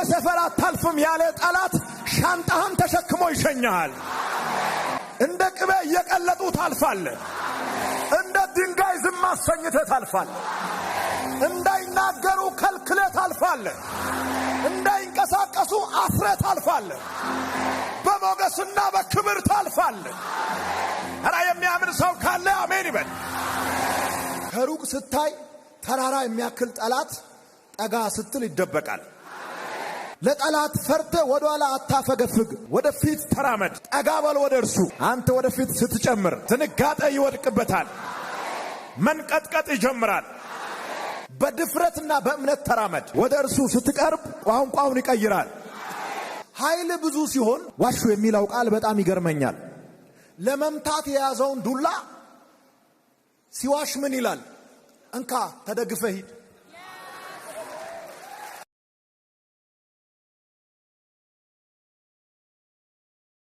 ሰፈር አታልፍም ያለ ጠላት ሻንጣህን ተሸክሞ ይሸኛሃል። እንደ ቅቤ እየቀለጡ ታልፋለህ። እንደ ድንጋይ ዝም አሰኝተህ ታልፋለህ። እንዳይናገሩ ከልክለህ ታልፋለህ። እንዳይንቀሳቀሱ አስረህ ታልፋለህ። በሞገስና በክብር ታልፋለህ። ኧረ የሚያምን ሰው ካለ አሜን ይበል። ከሩቅ ስታይ ተራራ የሚያክል ጠላት ጠጋ ስትል ይደበቃል። ለጠላት ፈርተህ ወደኋላ አታፈገፍግ። ወደፊት ተራመድ፣ ጠጋ በል ወደ እርሱ። አንተ ወደፊት ስትጨምር ድንጋጤ ይወድቅበታል፣ መንቀጥቀጥ ይጀምራል። በድፍረትና በእምነት ተራመድ። ወደ እርሱ ስትቀርብ ቋንቋውን ይቀይራል። ኃይል ብዙ ሲሆን ዋሹ የሚለው ቃል በጣም ይገርመኛል። ለመምታት የያዘውን ዱላ ሲዋሽ ምን ይላል? እንካ ተደግፈህ ሂድ።